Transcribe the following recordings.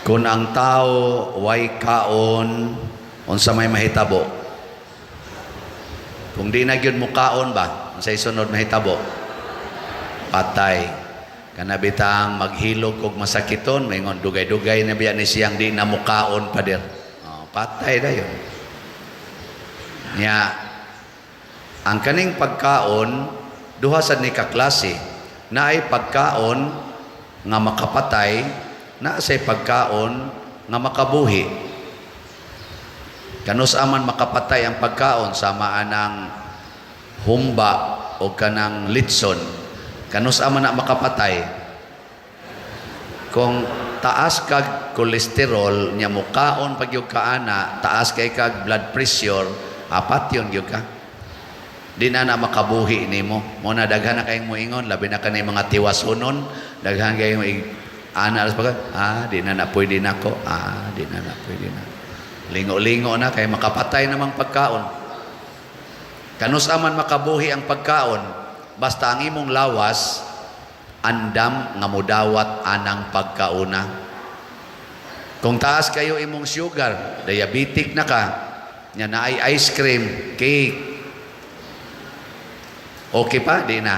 Kung ang tao way kaon, unsa may mahitabo? Kung di na gyud mo kaon ba, unsay sunod mahitabo? Patay. Kana bitang maghilog og masakiton, maingon dugay-dugay na biya ni siyang di na mukaon, pader. Oh, patay dayon. Nya ang kaning pagkaon, duha sad ni ka klase. Naay pagkaon nga makapatay, naa say pagkaon nga makabuhi. Kanus-a man makapatay ang pagkaon? Sama anang humba o kanang litson. Kanus-a man na makapatay? Kung taas kag kolesterol nya mukaon pag gyud ka ana, taas kay kag blood pressure, patyon gyud ka. Di na na makabuhi nimo. Mo na daghan na kayong moingon, labi na kani mga tiwasunon, daghan kayong ana sa pag di na na pwede nako, di na na pwede na. Lingo-lingo na kay makapatay namang pagkaon. Kanus-a man makabuhi ang pagkaon? Basta ang imong lawas andam nga mudawat anang pagkauna. Kung taas kayo imong sugar, diabetic na ka, nya naay ice cream, cake, okay pa? Di na.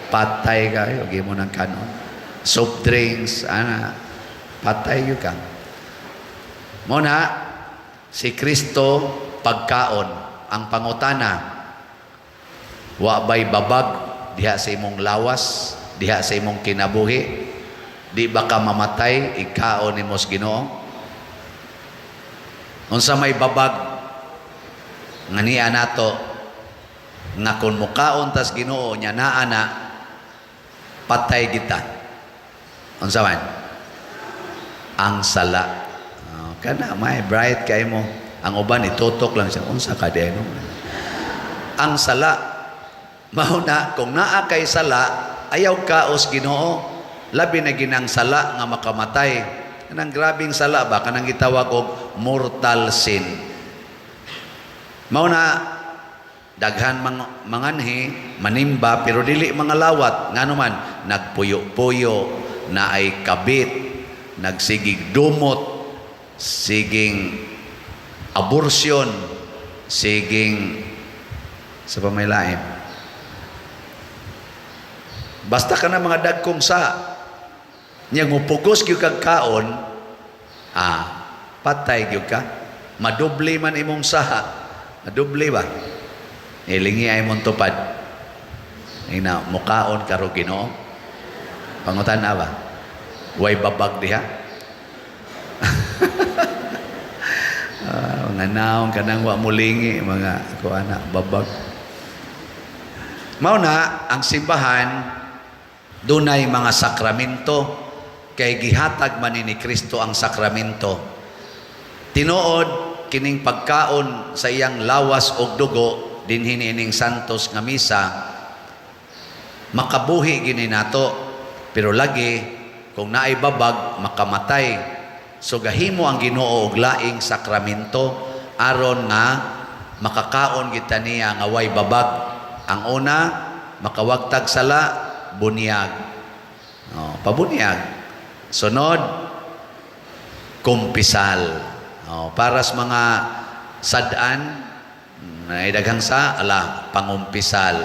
Patay ka, okay mo ng kanon. Soft drinks, ana, patay gyud ka. Mo na, si Kristo pagkaon, ang pangutana, wa bay babag diha sa imong lawas, diha sa imong kinabuhi? Di ba ka mamatay ikaon nimo sa Ginoo? Unsa may babag nga niya nato nga kung mukaon tas Ginoo nya naa na, patay kita? Unsa man? Ang sala. Oh, kana may bright kay mo. Ang uban itutok lang siya, unsa ka di no? Ang sala. Mao na kung naa kay sala, ayaw kaos Ginoo, labi na ginang sala nga makamatay. Kanang grabing sala ba, kanang gitawag og mortal sin. Mao na daghan manganhi manimba pero dili mga lawat, ngano man nagpuyo-puyo na ay kabit, nagsigig dumot, siging abortion, siging sa pamaylain. Basta ka na mga dagkong sa nya mupugos gyud kag kaon, patay gyud ka. Madubli man imong saha. Madubli ba? Ilingi ay mong tupad. Ina, mukaon karo Ginoo. Pangutan na ba? Way babag diha? Mga naong kanang wa mulingi mga kuana babag. Mao na ang simbahan dunay mga sakramento kay gihatag man ni Kristo ang sakramento. Tinuod kining pagkaon sa iyang lawas og dugo dinhi niining santos nga misa makabuhi gini nato, pero lagi kung naay babag makamatay. So gahimo ang Ginoo og laing sakramento aron nga makakaon kita niya nga way babag. Ang una, makawagtag sala, bunyag. Oh, pabunyag. Sunod, kumpisal. Oh, para sa mga sad-an na daghang sa ala, pangumpisal.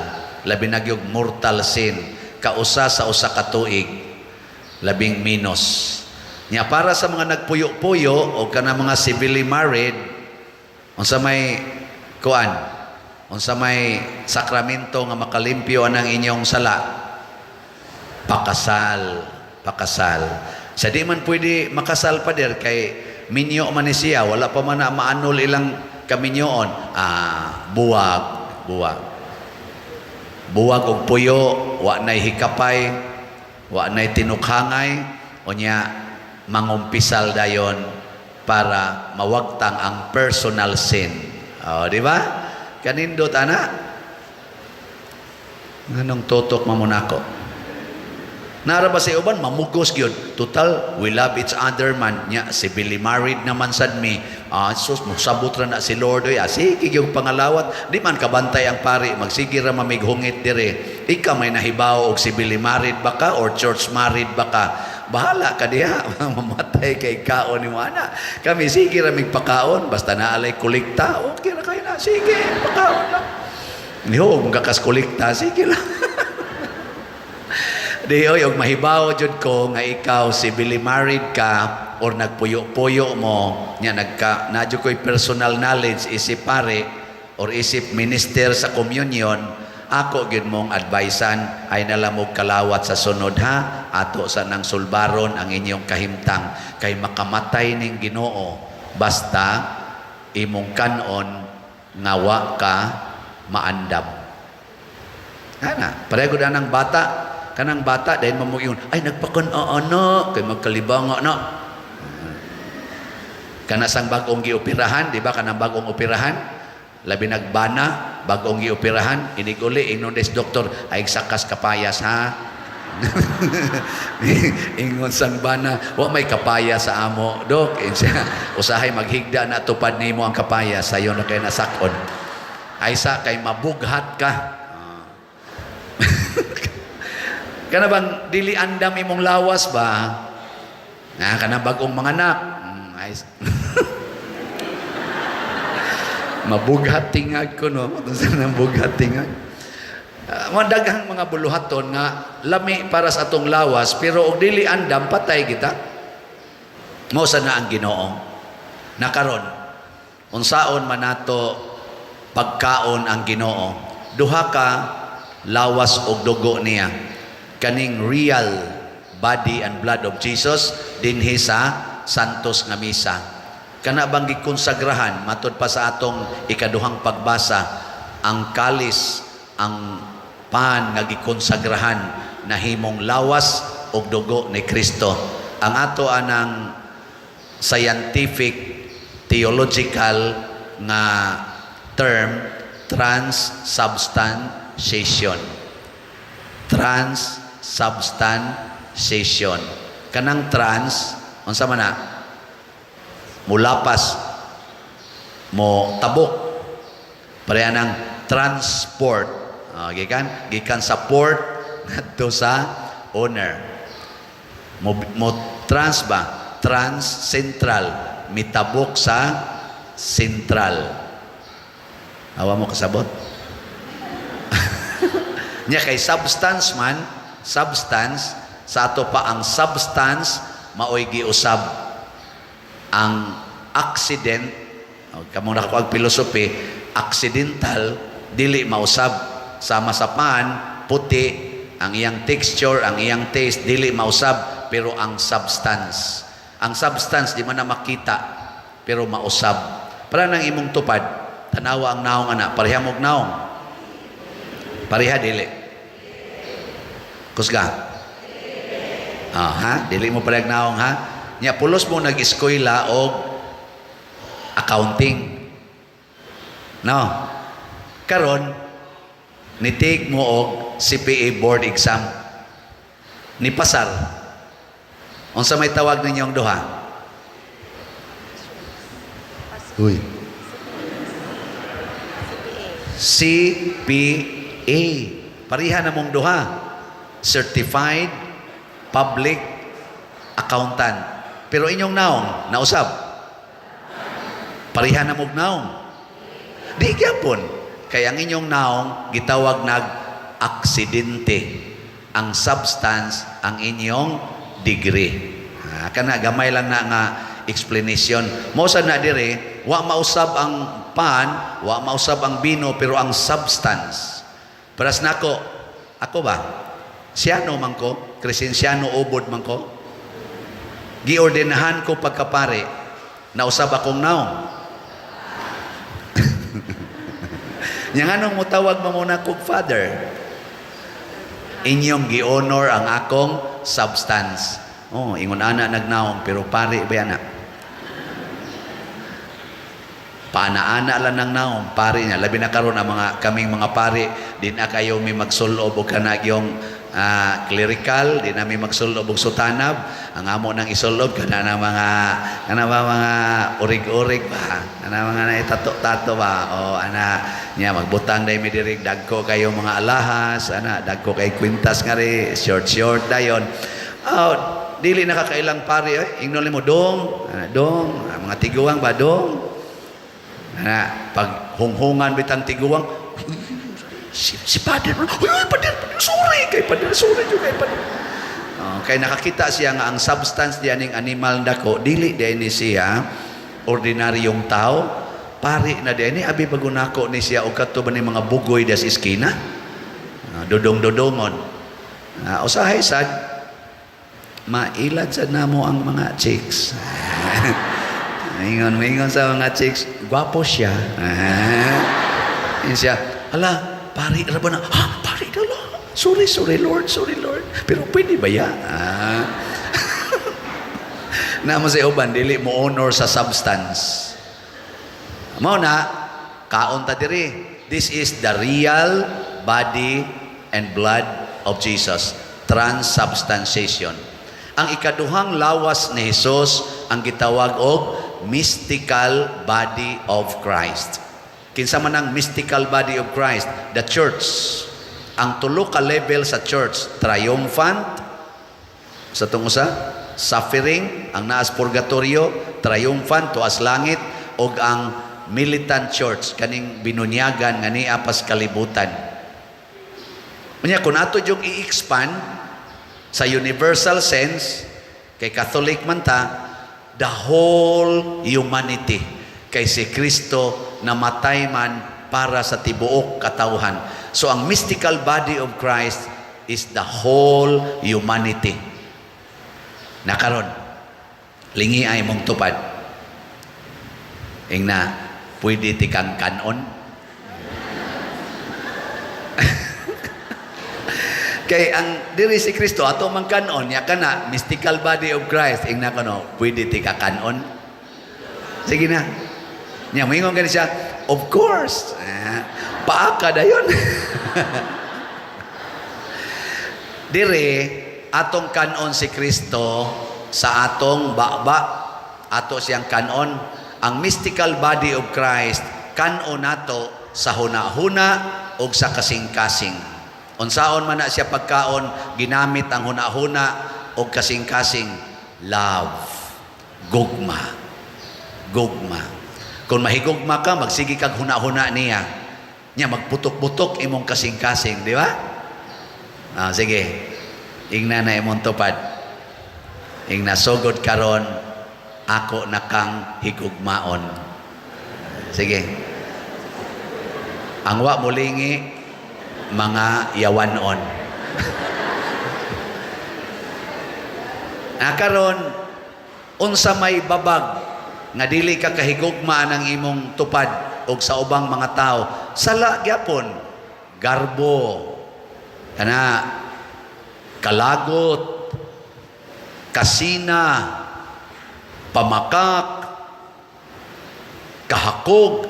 Labi na gyud mortal sin, kausa sa usa ka tuig, labing minus. Nya para sa mga nagpuyo-puyo o kana mga civilly married, unsa may kuan? Unsa may sakramento nga makalimpyo anang inyong sala? Pakasal, pakasal. Sa di man pwede makasal, pader, kay minyo man ni siya, wala pa man na maanul ilang kaminyoon. Buwag, buwag. Buwag og puyo, wa nay hikapay, wa nay tinukhangay, unya mangumpisal dayon para mawagtang ang personal sin. Oh, di ba? Kanindot ana. Nganong tutok man mo nako? Nara ba sa uban mamugos gyud. Total, we love each other man nya, civilly married naman sad mi. Sus, mosabot ra na si Lord oy. Sige gyud pangalawat. Di man kabantay ang pari, magsige ra mamighungit dire. Ikaw may nahibaw og civilly married ba ka or church married ba ka? Bahala ka diha, mamatay kay kaon nimo ana. Kami, sige ra mig pakaon basta naa lay kolekta, okay ra kayo na. Sige, pakaon lang. Niho, kakas kolekta, sige lang. Di oy, og mahibaw jud ko nga ikaw civilly married ka or nagpuyo-puyo mo nya nagka na jud ko'y personal knowledge isip pare or isip minister sa communion, ako gyud mong advisean ay nalamog kalawat sa sunod ha, ato sa nang sulbaron ang inyong kahimtang kay makamatay ning Ginoo basta imong kanon nga wa ka maandam. Ana, pareho gud anang bata, kanang bata dahil mamuyon ay nagpakan ana kay magkalibanga na. Kana sang bag-ong gioperahan, di ba, kanang bag-ong operahan, labi nagbana, bag-ong gioperahan, inig-uli ingnon des doktor, "Ay sakas kapayas ha." Ingon sang bana, "Wa may kapaya sa amo, dok." Ingon siya, "Usahay maghigda na tupad nimo ang kapaya, sayo na kay nasakon." Ay sa kay mabughat ka. Kana bang dili andam imong lawas ba? Na kana bagong mga anak. Ay, mabughat tingag ko, no. Sa nang bughat tingag. Madaghang mga buluhaton nga lami para sa atong lawas pero og dili andam, patay kita. Mao sa na ang Ginoo. Nakaron unsaon man nato pagkaon ang Ginoo? Duha ka lawas og dugo niya. Kaning real body and blood of Jesus dinhi sa Santos nga Misa. Kana bang gikonsagrahan matud pa sa atong ikaduhang pagbasa, ang kalis, ang pan nga gikonsagrahan nahimong lawas og dugo ni Kristo. Ang ato anang scientific theological nga term, transubstantiation. Transubstantiation. Kanang trans, unsa man na? Mulapas, mo tabok. Pareha ng transport. Gikan sa port ngadto sa owner. Mo trans ba? Trans central. Mitabok sa central. Awa mo kasabot? Nya kay substance man, substance sa ato pa, ang substance maoy giusab ang accident. Oh, kamo nakakuag philosophy, accidental dili mausab, sama sa pan, puti ang iyang texture, ang iyang taste, dili mausab, pero ang substance di man na makita pero mausab. Para nang imong tupad, tanawa ang naong ana, pareha mog naong? Pareha, dili? Kusga. Ah, ha? Dili mo parehag naong ha? Nya pulos mo nag-eskwela og accounting. No. Karon ni-take mo og CPA board exam. Ni pasar. Unsa may tawag ninyong duha? Uy. CPA. Pareha na mong duha. Certified Public Accountant. Pero inyong naong, nausab. Pareha na mong naong. Di gyapon. Kaya ang inyong naong gitawag nag aksidente. Ang substance ang inyong degree. Ah, kana gamay lang na nga explanation. Mo sa na dire, wa mausab ang pan, wa mausab ang bino, pero ang substance. Paras nako, ako ba? Siyano man ko, Crescenciano Ubod man ko. Giordinahan ko pagkapare, nausab akong naong. Nya nganong mutawag mo muna kog father? Inyong gi-honor ang akong substance. Oh, ingon ana nagnaong pero pare ba ana? Paana-ana lang ng naong pare niya. Labi na karon ang mga kaming mga pare, di na kayo may magsulob o kanag yung Clerical, di nami magsulob og sutana. Ang amo nang isulob kana na mga kana ba mga urig-urig ba, kana mga naitato-tato ba o ana nya magbutang dai mi diri, dagko kayo mga alahas ana, dagko kay kwintas nga ri short short dayon. Oh, dili nakakailang pare eh. Ingnon mo dong, ana, dong, ah, mga tiguang ba, dong. Ana, pag hunghungan bitang tiguang, si Father, uy, uy, Father, Father, sorry, kay Father, sorry jud kay Father. Oh, kay nakakita siya nga ang substance diyan ning animal dako, dili diay ni siya ordinaryong tao. Pari na diay ni, abi bago nako ni siya og kadto ba ni mga bugoy diya sa iskina? Ah, dudong-dudongon. Ah, usahay sad mailad sad namo ang mga chicks. Ingon, ingon sa mga chicks, gwapo siya. Ah. Ingon siya, "Hala, pari ra ba na?" "Ha, pari na lang. Sorry, sorry Lord, sorry Lord. Pero pwede ba ya?" Ah. Namo sa uban, dili mo honor sa substance. Mao na, kaon ta diri. This is the real body and blood of Jesus. Transubstantiation. Ang ikaduhang lawas ni Jesus ang gitawag og mystical body of Christ. Kinsa man ang mystical body of Christ? The church. Ang tulo ka level sa church, triumphant, sa tungo sa suffering, ang naas purgatorio, triumphant tuas langit, ug ang militant church, kaning binunyagan nga niya pas kalibutan. Unya kung ato yung i-expand sa universal sense, kay Catholic man ta, the whole humanity, kay si Kristo namatay man para sa tibuok katawhan. So ang mystical body of Christ is the whole humanity. Nakaron, lingi ay mong tupad. Ingna, "Pwede ti kang kanon?" Kay ang diri si Kristo ato man kanon ya kana mystical body of Christ. Ingna kono, "Pwede ti ka kanon?" Sige na. Nya moingon gani siya, "Of course." Ah, paaka dayon. Dire atong kanon si Kristo sa atong baba, ato siyang kanon. Ang mystical body of Christ kanon nato sa huna-huna ug sa kasing-kasing. Unsaon man na siya pagkaon, ginamit ang huna-huna ug kasing-kasing? Love, gugma, gugma. Kung mahigugma ka, magsige kag huna-huna niya. Nya magputok-putok imong kasing-kasing, di ba? Ah, sige. Ingna na imong tupad. Ingna, "Sugod karon ako na kang higugmaon." Sige. Ang wa mulingi, mga yawanon. Na karon, unsa may babag nga dili ka kahigugma ng imong tupad og sa ubang mga tao? Sala gyapon, garbo, kana kalagot, kasina, pamakak, kahakog,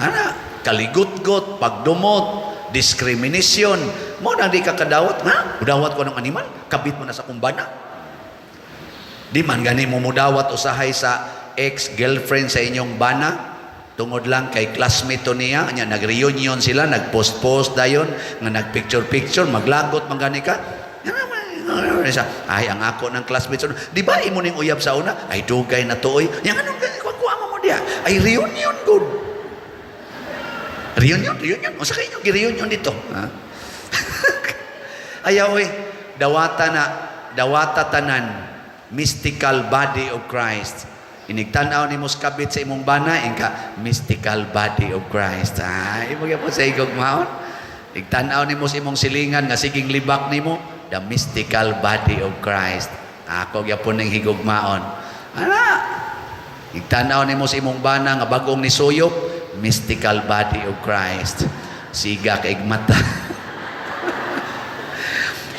ana, kaligutgot, pagdumot, discrimination. Mo nang di ka kadawat, ha? Mudawat ko ng animal, kabit mo na sa kumbana. Di man gani mo mudawat usahay sa ex-girlfriend sa inyong bana, tungod lang kay classmate to niya, nya nag-reunion sila, nag-post-post dayon, nga nag-picture-picture, maglagot man gani ka. Ay, ang ako ng classmate. Di ba imo ning uyab sa una? Ay, dugay na to, oy. Yang anong gani kuha mo diya? Ay, reunion good. Reunion, reunion. Unsa kay inyong gi-reunion dito? Ha? Ayaw oy, dawata na, dawata tanan mystical body of Christ. Inigtan-aw nimo sa kabit sa imong bana, ingka, "Mystical body of Christ." Ah, imo gyapon sa higugmaon. Igtan-aw nimo sa imong silingan nga siging libak nimo, the mystical body of Christ. Ako gyapon ning higugmaon. Ana, igtan-aw nimo sa imong bana nga bag-ong nisuyop, mystical body of Christ. Siga kay mata.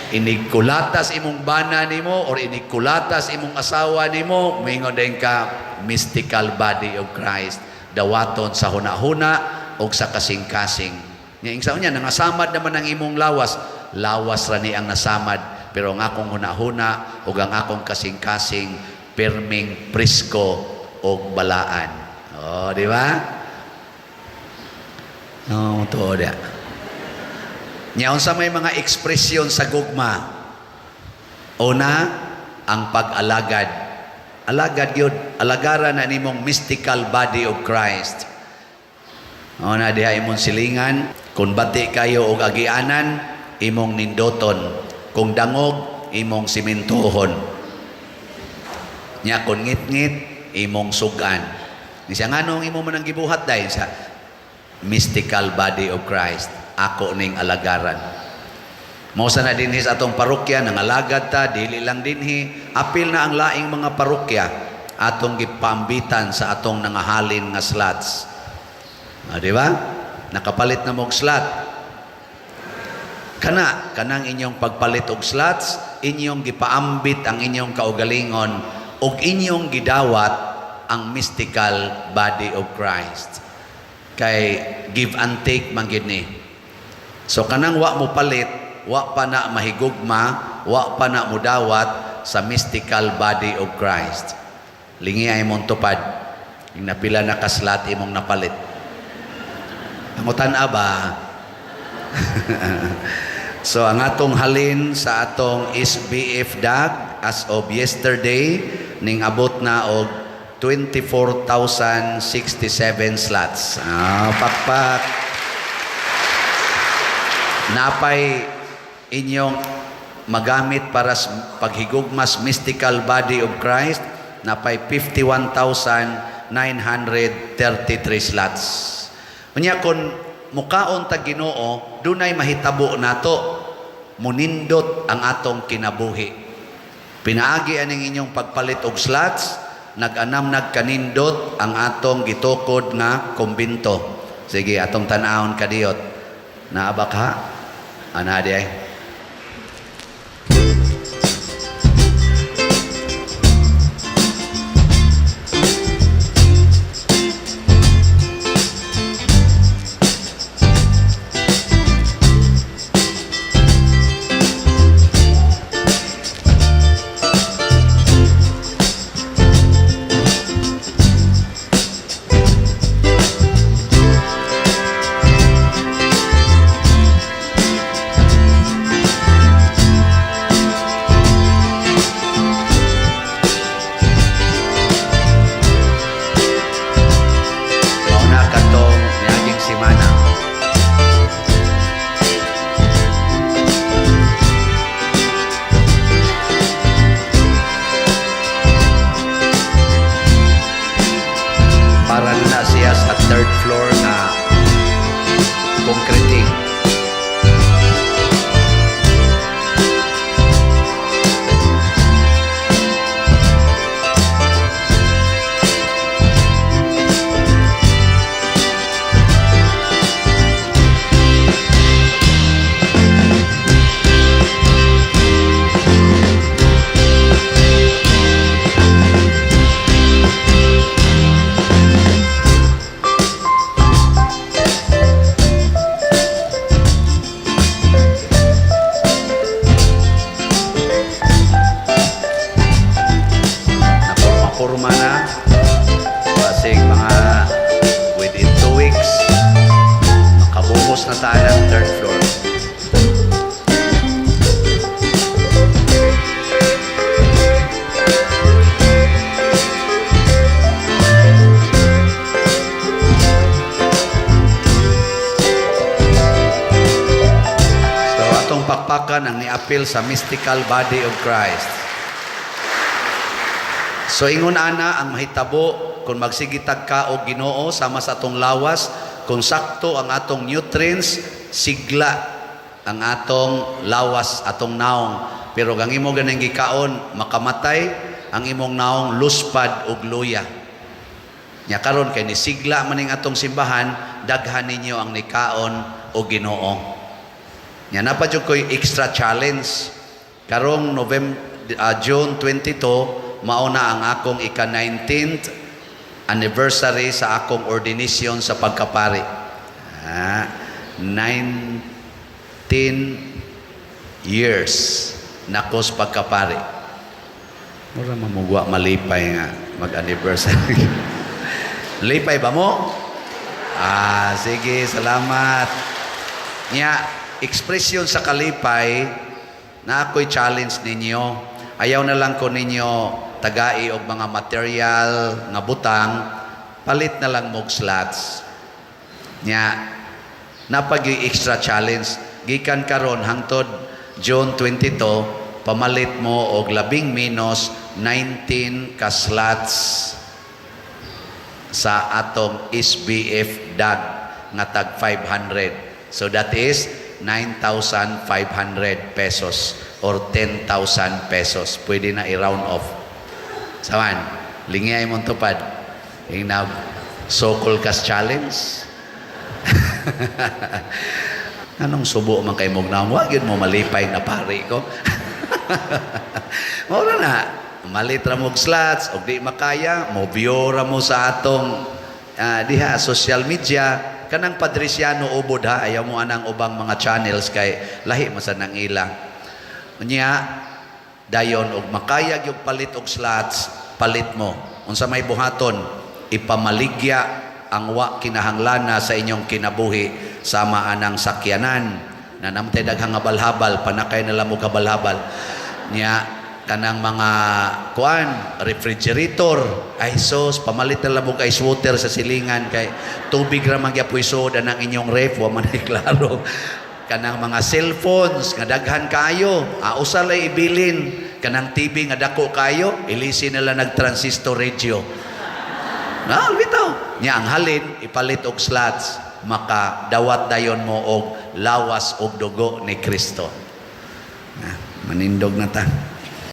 Inigkulatas imong bana nimo or inigkulatas imong asawa nimo, moingon din ka, "Mystical body of Christ." Dawaton sa hunahuna o sa kasing-kasing. Nya ing niya nangasamad naman ang imong lawas. Lawas ra ni ang nasamad, pero ang akong hunahuna ug ang akong kasing-kasing pirming presko og balaan. Oh, di ba? Oh, tuod ya. Nya unsa may mga ekspresyon sa gugma? Una, ang pag-alagad. Alagad yun. Alagaran na nimong mystical body of Christ. Una diha imong silingan, kung bati kayo og agianan, imong nindoton. Kung dangog, imong simintuhon. Nya kung ngit-ngit, imong sugan. Ni siya, nganong imo man ang gibuhat dahil sa mystical body of Christ, ako ning alagaran. Mao sa na dinhi sa atong parokya nangalagad ta, dili lang dinhi, apil na ang laing mga parokya atong gipambitan sa atong nangahalin nga slots. Ah, di ba? Nakapalit na mog slot. Kana kanang inyong pagpalit og slots, inyong gipaambit ang inyong kaugalingon ug inyong gidawat ang mystical body of Christ. Kay give and take man gid ni. So kanang wa mo palit, wa pa na mahigugma, wa pa na mudawat sa mystical body of Christ. Lingi ay mong tupad. Yung napila na ka-slot imong napalit. Pangutan-a ba? So ang atong halin sa atong SBF DAG as of yesterday ning abot na og 24,067 slots. Ah, pakpak. Napay inyong magamit para sa paghigugmas mystical body of Christ, napay 51,933 slots. Unya kon mukaon ta Ginoo, dunay mahitabo nato, munindot ang atong kinabuhi. Pinaagi aning inyong pagpalit og slots, nag-anam nagkanindot ang atong gitukod nga kumbinto. Sige, atong tan-awon kadiyot. Naa ba ka? Ana di ay. Mao na katong niaging semana. Para na siya sa third floor na concreting. Napurma-purma na. Basig mga within 2 weeks, makabuhos na tayo ng third floor. So atong pakpakan ang niapil sa mystical body of Christ. So ingon ana ang mahitabo kung magsigitag ka og Ginoo sama sa atong lawas, kung sakto ang atong nutrients, sigla ang atong lawas, atong naong. Pero kang imo ganing gikaon, makamatay ang imong naong, luspad og luya. Nya karon kay nisigla man ning atong simbahan, daghan ninyo ang nikaon og Ginoo. Nya napa jud ko'y extra challenge. Karong November, June 22, mao na ang akong ika-19th anniversary sa akong ordination sa pagkapari. Ah, 19 Years nako sa pagkapari. Mura mamugwa malipay nga mag-anniversary. Lipay ba mo? Ah, sige, salamat. Nya, ekspresyon sa kalipay na ako'y challenge ninyo. Ayaw na lang ko ninyo tagai og mga material nga butang, palit na lang mog slots. Nya, napag extra challenge gikan karon hangtod June 22, pamalit mo og labing menos 19 ka slots sa atong SBF DAG nga tag 500. So that is 9,500 pesos or 10,000 pesos. Pwede na i-round off. Saman, lingay mong tupad. Yung na sokol kas challenge. Anong subo man kay mong naong? Wag yun mo malipay na pari ko. Mao na. Malit ra mo og slots, og di makaya, mo ra mo sa atong diha social media. Kanang Padriciano ubod ha, ayaw mo anang ubang mga channels kay lahi man sa nang ila. Unya dayon og makaya yung palit og slots, palit mo. Unsa may buhaton, ipamaligya ang wa kinahanglana sa inyong kinabuhi sama anang sakyanan na namtay daghang habal-habal, panakay na lang mo kabal-habal niya, kanang mga kuan, refrigerator, ay sos, pamalit na lang mo ice water sa silingan kay tubig ra man gyapoy soda ng inyong ref, wa man ay klaro. Kanang mga cellphones nga daghan kayo, usa lay ibilin. Kanang TV nga dako kayo, ilisi nila nag transistor radio na bitaw nya. Ang halin ipalit og slots, makadawat dayon mo og lawas og dugo ni Kristo. Na, manindog na ta.